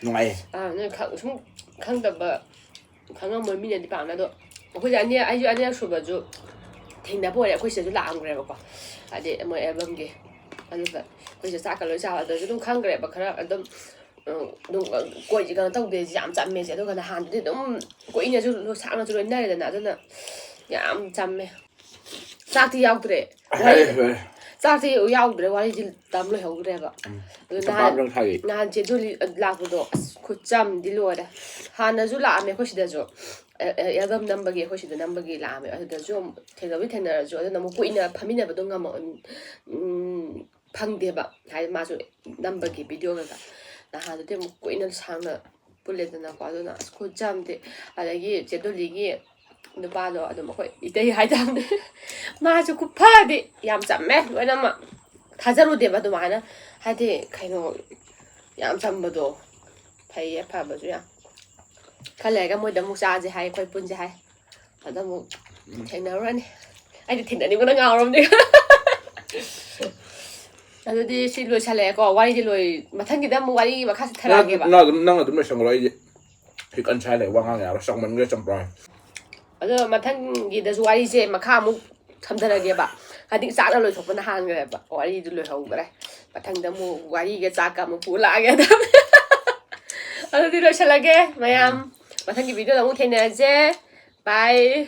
ꯅꯨꯡꯉꯥꯏꯌꯦ꯫ ꯑꯥ, ꯅꯣꯏ ꯈꯪ- ꯁꯨꯝ ꯈꯪꯗꯕ, ꯈꯪꯉꯝꯃꯣꯏ ꯃꯤꯅꯗꯤ ꯄꯥꯛꯅ꯫ ꯑꯗꯣ ꯑꯩꯈꯣꯏꯁꯦ ꯑꯅꯤ, ꯑꯩꯁꯨ ꯑꯅꯤꯔꯛ ꯁꯨꯕꯁꯨ ꯊꯦꯡꯅꯕ ꯑꯣꯏꯔꯦ꯫ ꯑꯩꯈꯣꯏ ꯁꯤꯗꯁꯨ ꯂꯥꯛꯑꯝꯈ꯭ꯔꯦꯕꯀꯣ, ꯍꯥꯏꯗꯤ ꯃꯣꯏ ꯑꯦꯜꯕꯝꯒꯤ꯫ ꯑꯗꯨꯒ ꯑꯩꯈꯣꯏꯁꯦ ꯆꯥꯛꯀ ꯂꯣꯏ ꯆꯥꯕ, ꯑꯗꯨꯁꯨ ꯑꯗꯨꯝ ꯈꯪꯈ꯭ꯔꯦꯕ ꯈꯔ ꯑꯗꯨꯝ꯫ ꯎꯝ, ꯑꯗꯨꯝ ꯀꯣꯏꯁꯦ ꯀꯩꯅꯣ ꯇꯧꯗꯦ, ꯌꯥꯝ ꯆꯝꯃꯦꯁꯦ꯫ ꯑꯗꯨꯒ ꯅꯍꯥꯟꯗꯨꯗꯤ ꯑꯗꯨꯝ ꯀꯨꯏꯅꯁꯨ ꯁꯥꯡꯅꯁꯨ ꯂꯣꯏꯅꯔꯦꯗꯅ, ꯑꯗꯨꯅ ꯌꯥꯝ ꯆꯝꯃꯦ꯫ ꯆꯥꯛꯇꯤ ꯌꯥꯎꯗ꯭ꯔꯦ꯫ ꯍꯥꯏꯔꯦ, ꯍꯥꯏꯔꯦ꯫ ꯆꯥꯛꯇꯤ ꯌꯥꯎꯗ꯭ꯔꯦ, ꯋꯥꯔꯤꯁꯤ ꯇꯝ ꯂꯣꯏꯍꯧꯗ꯭ꯔꯦꯕ꯫ ꯑꯗꯨ ꯅꯍꯥꯟ, ꯇꯝꯄꯥꯛ ꯂꯝꯈꯥꯏꯒꯤ꯫ ꯅꯍꯥꯟ ꯆꯦ ꯗꯣꯂꯤ ꯂꯥꯛꯄꯗꯣ, ꯑꯁ, ꯈꯨꯠꯆꯝꯗꯤ ꯂꯣꯏꯔꯦ꯫ ꯍꯥꯟꯅꯁꯨ ꯂꯥꯛꯑꯝꯃꯦ ꯑꯩꯈꯣꯏ ꯁꯤꯗꯁꯨ꯫ ꯑꯦ, ꯑꯦ, ꯑꯦꯜꯕꯝ ꯅꯝꯕꯒꯤ ꯑꯩꯈꯣꯏ ꯁꯤꯗ ꯅꯝꯕꯒꯤ ꯂꯥꯛꯑꯝꯃꯦ꯫ ꯑꯗꯨꯗꯁꯨ ꯑꯃꯨꯛ ꯊꯦꯡꯅꯕꯗꯤ ꯊꯦꯡꯅꯔꯁꯨ, ꯑꯗꯨꯅ ꯑꯃꯨꯛ ꯀꯨꯏꯅ ꯐꯝꯃꯤꯟꯅꯕꯗꯣ ꯉꯝꯃ-, ꯎꯝ, ꯐꯪꯗꯦꯕ꯫ ꯍꯥꯏꯗꯤ ꯃꯥꯁꯨ ꯅꯝꯕꯒꯤ ꯚꯤꯗꯤꯑꯣ ꯀꯩꯀꯥ꯫ ꯅꯍꯥꯟꯗꯨꯗꯤ ꯑꯃꯨꯛ ꯀꯨꯏꯅ ꯁꯥꯡꯅ ꯄꯨꯜꯂꯦꯗꯅꯀꯣ꯫ ꯑꯗꯨꯅ ꯑꯁ, ꯈꯨꯠꯆꯝꯗꯤ꯫ ꯑꯗꯒꯤ ꯆꯦ ꯗꯣꯂꯤꯒꯤ ꯅꯨꯄꯥꯗꯣ ꯑꯗꯨꯝ ꯑꯩꯈꯣꯏ ꯏꯇꯩ ꯍꯥꯏꯇꯥꯕꯅꯦ꯫ ꯃꯥꯁꯨ ꯈꯨꯐꯗꯤ ꯌꯥꯝ ꯆꯝꯃꯦ ꯂꯣꯏꯅꯃꯛ꯫ ꯊꯥꯖꯔꯨꯗꯦꯕ ꯑꯗꯨꯃꯥꯏꯅ, ꯍꯥꯏꯗꯤ ꯀꯩꯅꯣ, ꯌꯥꯝ ꯆꯝꯕꯗꯣ꯫ ꯐꯩꯌꯦ, ꯐꯕꯁꯨ ꯌꯥꯝ꯫ ꯈꯔ ꯂꯩꯔꯒ ꯃꯣꯏꯗ ꯑꯃꯨꯛ ꯆꯥꯁꯦ ꯍꯥꯏ, ꯑꯩꯈꯣꯏ ꯄꯨꯟꯁꯦ ꯍꯥꯏ꯫ ꯑꯗ ꯑꯃꯨꯛ ꯊꯦꯡꯅꯔꯨꯔꯅꯤ꯫ ꯑꯩꯗꯤ ꯊꯦꯡꯅꯅꯤꯡꯕꯅ ꯉꯥꯎꯔꯕꯅꯦ꯫ ꯑꯗꯨꯗꯤ ꯁꯤ ꯂꯣꯏꯁꯜꯂꯛꯑꯦꯀꯣ, ꯋꯥꯔꯤꯗꯤ ꯂꯣꯏ-, ꯃꯊꯪꯒꯤꯗ ꯑꯃꯨꯛ ꯋꯥꯔꯤ ꯃꯈꯥ ꯆꯠꯊꯔꯛꯑꯒꯦꯕ꯫ ꯅꯪ ꯑꯗꯨꯝ, ꯅꯪ ꯑꯗꯨꯝ ꯂꯣꯏꯁꯟꯈ꯭ꯔꯣ, ꯑꯩꯗꯤ ꯍꯤꯛ ꯑꯟꯁꯥꯏ ꯂꯩ ꯋꯥ ꯉꯥꯡ ꯌꯥꯔꯣꯏ ꯆꯥꯎꯃꯟꯈ꯭ꯔꯦ ꯆꯝꯄ꯭ꯔꯥ꯫ ꯑꯗꯣ ꯃꯊꯪꯒꯤꯗꯁꯨ ꯋꯥꯔꯤꯁꯦ ꯃꯈꯥ ꯑꯃꯨꯛ ꯊꯝꯊꯔꯒꯦꯕ꯫ ꯍꯥꯏꯗꯤ ꯆꯥꯛꯅ ꯂꯣꯏꯊꯣꯛꯄꯅ ꯍꯥꯟꯈ꯭ꯔꯦꯕ, ꯋꯥꯔꯤꯗꯨ ꯂꯣꯏꯍꯧꯈ꯭ꯔꯦ꯫ ꯃꯊꯪꯗ ꯑꯃꯨꯛ ꯋꯥꯔꯤꯒ ꯆꯥꯛꯀ ꯑꯃꯨꯛ ꯄꯨ ꯂꯥꯛꯑꯒꯦ ꯑꯗꯨꯝ꯫ ꯑꯗꯨꯗꯤ ꯂꯣꯏꯁꯤꯜꯂꯒꯦ ꯃꯌꯥꯝ꯫ ꯃꯊꯪꯒꯤ ꯚꯤꯗꯤꯑꯣꯗ ꯑꯃꯨꯛ ꯊꯦꯡꯅꯔꯁꯦ꯫ ꯕꯥꯏ꯫